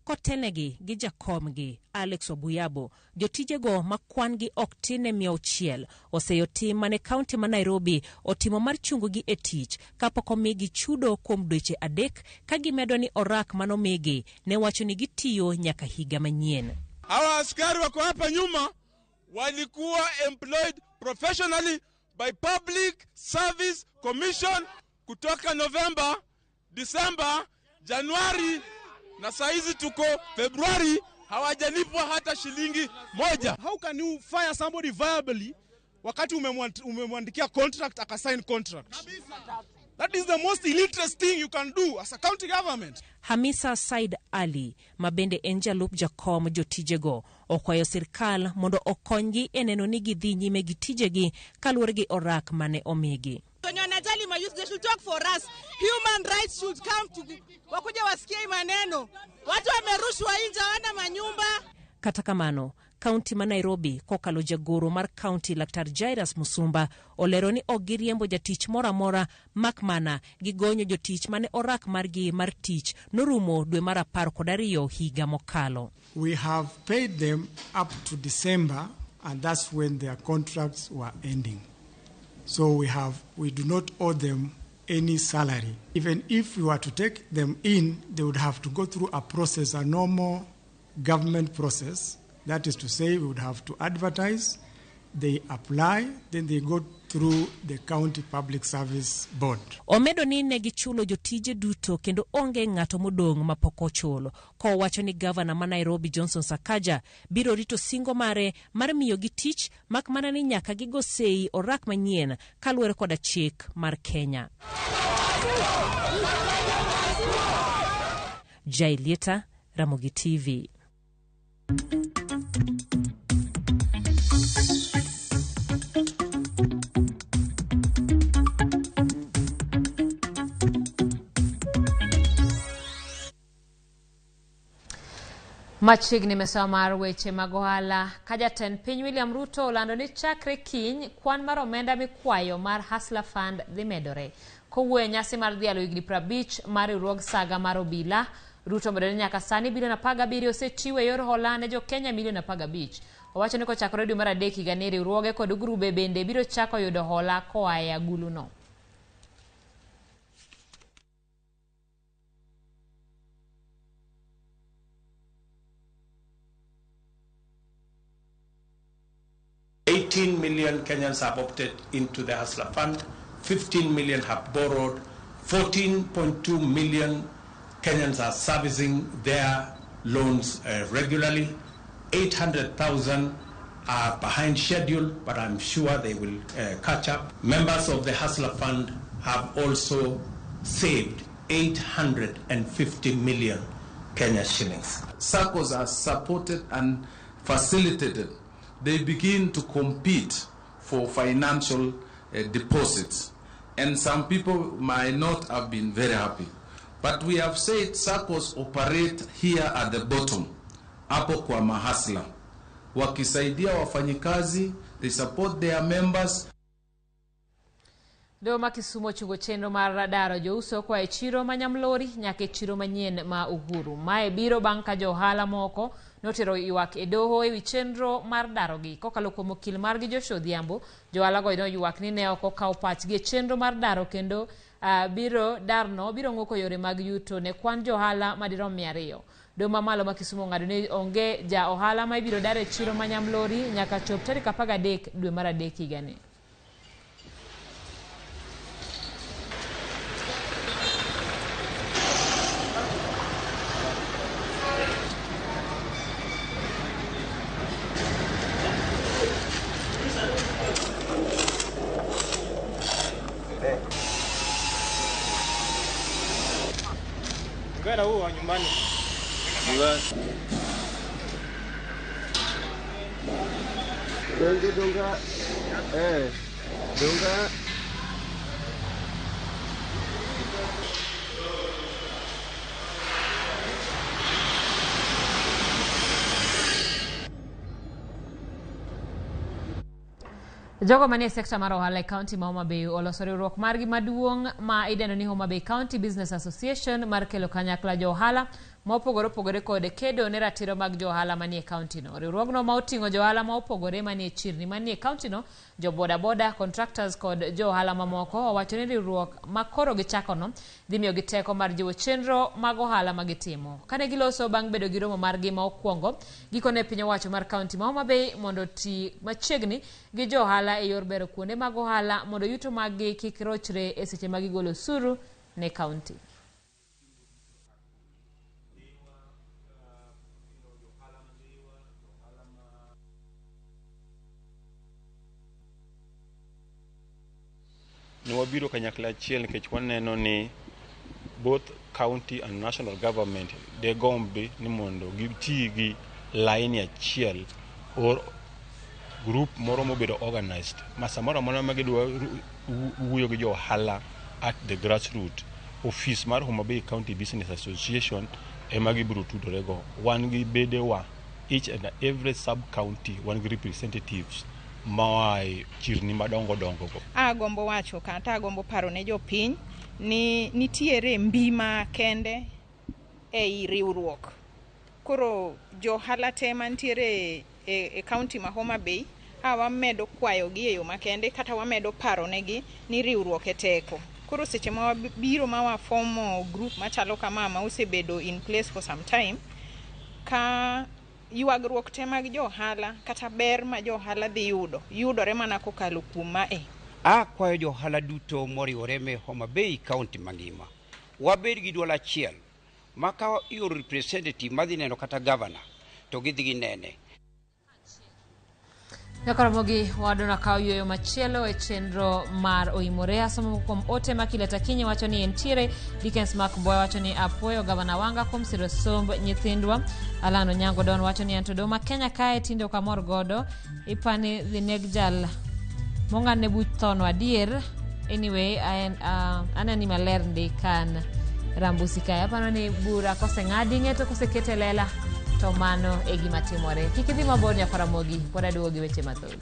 Kotelnegi gi jakomgi Alex Obuyabo, jotijego ma kwan-gi ok tin ne 600 oseyo tim mane kaunti ma Nairobi otimo mar chungogi e tich kapok omigi chudo kuom dweche 3 ka gimedo ni orak manomigi ne wacho ni gitiyo nyaka higa manyien. Hawa askari wako hapa nyuma walikuwa employed professionally by Public Service Commission kutoka November, December, Januari na saizi tuko Februari, hawajalipwa hata shilingi moja. How can you fire somebody viably wakati umemwandikia contract akasign contract? That is the most illiterate thing you can do as a county government. Hamisa Said Ali mabende en jalup jakom jotijego okwayo sirkal mondo okonygi e neno ni gidhi nyime gi tijegi kaluwore gi orak mane omigi. Wenye wanajali ma youth, they should talk for us. Human rights should come to wakuja wasikie maneno. Watu wamerushwa nje hawana manyumba. Kata kamano, kaunti ma Nairobi kokalo jagoro mar kaunti Laktar Jairus Musumba olero ni ok giriembo jatich moro amora mak mana gigonyo jotich mane orak margi mar tich norumo dwe mar 12 higa mokalo. We have paid them up to December and that's when their contracts were ending. So we do not owe them any salary. Even if we were to take them in, they would have to go through a process, a normal government process. That is to say, we would have to advertise, they apply, then they go through the County Public Service Board. Omedo ni ne gichulo jotije duto kendo onge ng'ato modong' mapok ochulo. Kowacho ni gavana ma Nairobi Johnson Sakaja biro rito singo mare mar miyogi tich mak mana ni nyaka gigo sei orak manyien kaluwore koda chik mar Kenya. Jailieta, Ramogi TV. Machiegni mesawa mar weche mag ohala ka jatend piny William Ruto olando ni chakre kiny kwan mar omenda mikwayo mar Hustler Fund dhi medore. Kowuoyo e nyasi mar dhialo higni 50 mar riwruog saga mar obila, Ruto omedo ni nyaka sani bilion 17 osechiwo e yor hola ne jo Kenya milion 15. Owacho ni kochakore dwe mar 3 higani riwruoge kod grube bende biro chako yudo hola koa e aguluno. $18 million Kenyans have opted into the Hustler Fund, 15 million have borrowed, 14.2 million Kenyans are servicing their loans regularly, 800,000 are behind schedule, but I'm sure they will catch up. Members of the Hustler Fund have also saved 850 million Kenya shillings. SACCOs are supported and facilitated. They begin to compete for financial deposits. And some people might not have been very happy. But we have said SACCOs operate here at the bottom, hapo kwa mahasla. Wakisaidia wafanyikazi, they support their members. Doho ma Kisumu ochungo chenro mar daro jouso koa e chiro ma Nyamlori nyaka e chiro manyien ma Uhuru. Mae biro bang' ka jo ohala moko notero ywak e doho ewi chenro mar darogi. Kokalo kuom okil margi Joshua Odhiambo, jo ohala go noywak ni ne ok okaw pachgi e chenro mar daro kendo biro darno biro ng'uko yore mag yuto ne kwan jo ohala madirom 200. Doho mamalo ma Kisumu ong'ado ni onge ja ohala ma ibiro dar e chiro ma Nyamlori nyaka chop tarik 13 dwe mar 3 higani. Nyumbani. Donga donga donga. Jogo manie sekta mar ohala e kaunti ma Homa Bay oloso riwruok margi maduong' ma idendo ni Homa Bay County Business Association mar kelo kanyakla jo ohala ma opogore opogore kod kedo ne ratiro mag jo ohala manie kaunti no. Riwruogno ma oting'o jo ohala ma opogore manie chirni manie kaunti no, jo boda boda, contractors kod jo ohala mamoko owacho ni riwruok ma koro gichakono dhi miyogi teko mar jiwo chenro mag ohala ma gitimo. Kane giloso bang' bedo gi romo margi ma okwongo, gikone piny owacho mar kaunti ma Homa Bay mondo oti machiegni gi jo ohala e yor bero kuonde mag ohala mondo yuto maggi kik rochre e seche ma gigolo osuru ne kaunti. Ne wabiro kanyakla achiel nikech waneno ni both county and national government degombi ni mondo giti gi laini achiel or group moro mobedo organized ma samoro amora ma gidwa wuoyo gi jo ohala at the grassroot, ofis mar Homa Bay County Business Association ema gibiro tudorego. Wan gi bedewa each and every sub county wan gi representatives moa e chirni madongo dongo go. Agombo wacho kata agombo paro ne jopiny ni nitiere mbi ma kende ei riwruok. Koro johala te mantiere e kaunti ma Homa Bay a wamedo kwayogi e yo makende kata wamedo paro negi ni riwruok e teko. Koro seche ma wabiro ma wafomo group machalo kama ma osebedo in place for some time, ka ywagruok te mag jo ohala kata ber ma jo ohala dhi yudo yudore mana kokalo kuom mae. Akwayo jo ohala duto moriwore me Homa Bay County mangima wabed gi duol achiel ma ka ioro representative madhi neno kata governor to gidhi ginene. Nyakoromogi wadona kawo yueyo machielo e chenro mar oimore. Asomo kuom ote ma Kileta Kinyi wacho ni entiere. Dickens Mark Mboya wacho ni apuoyo gavana Wanga kuom siro somb nyithindwa. Alan Onyango Don wacho ni anto doma Kenya kae tinde ok amor godo. Ipani dhi neg jal mong'adne buch tho no adier. Anyway, aneni maler ndi kan Rambusi kae. Aparo ni bura koseng'adi ng'eto koseket e lela to mano e gima timore. Kik idhi mabor nyakaramogi, pod aduogo gi weche mathoth.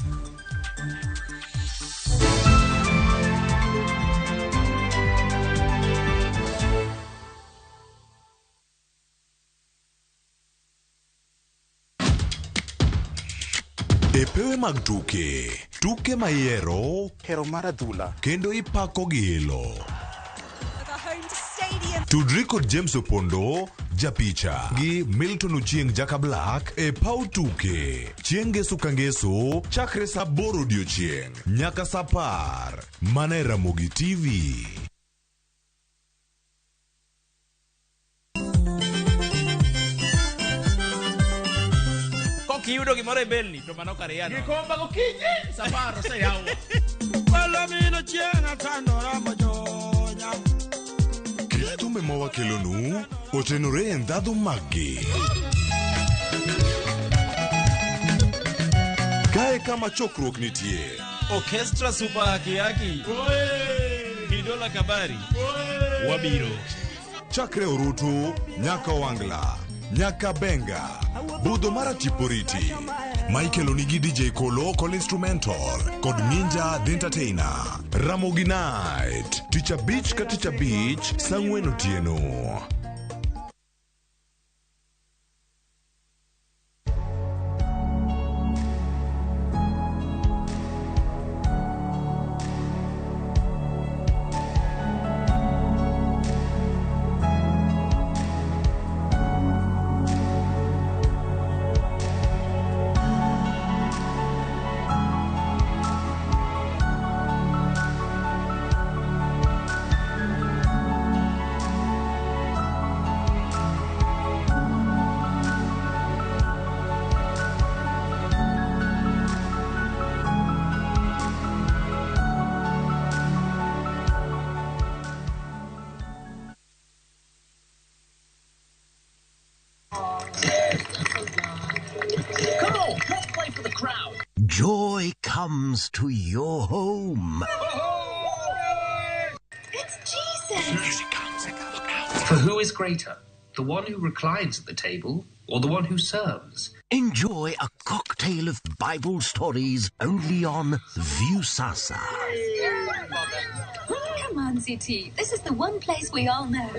E pewe mag tuke, tuke ma ihero, hero mar adhula, kendo ipako gi ilo. Tudri kod James Opondo, japicha, gi Milton Ochieng Jaka Black e paw tuke. Chieng' ngeso ka ngeso, chakre saa 8 odiochieng' nyaka saa 10. Mana e Ramogi TV. Kok iyudo gimoro e belni to mano kar yano. Gikomba gokinyi safar oseyaw. Palomino chieng' atandora mojonya. Kit thumbe ma wakelonu otenore e ndhadhu maggi. Kae kama chokruok nitie. Orchestra Super Haki Haki. Kidola Kabari. Wabiro. Chakre Orutu, nyaka Wangla, nyaka Benga, budho mar Tiporiti. Michael onigi DJ Kolo kod instrumental kod Ninja the Entertainer. Ramogi Night, tich abich ka tich abich, saa 4 otieno. Joy comes to your home. It's Jesus! Here she comes. Look out. For who is greater, The one who reclines at the table or the one who serves? Enjoy a cocktail of Bible stories only on Viusasa. Come on, CT. This is the one place we all know.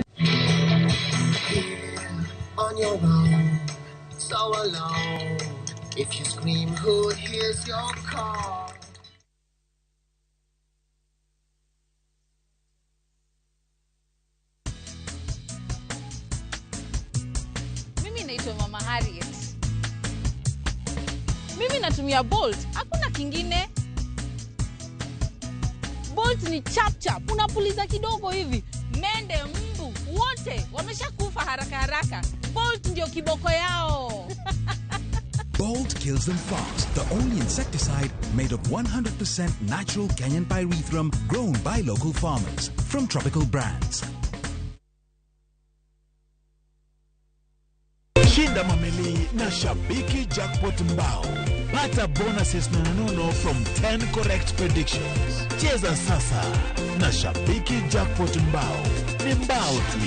On your own, so alone. If you scream, who hears your call? Mimi naitwa Mama Harriet. Mimi natumia Bolt, hakuna kingine. Bolt ni chap chap, unapuliza kidogo hivi, mende, mbu, wote wameshakufa haraka haraka. Bolt ndio kiboko yao. Bolt kills them fast. The only insecticide made of 100% natural Kenyan pyrethrum grown by local farmers from Tropical Brands. Shinda mamili na Shabiki Jackpot Mbao. Pata bonuses nononono from 10 correct predictions. Cheza sasa na Shabiki Jackpot Mbao. Ni mbao tu.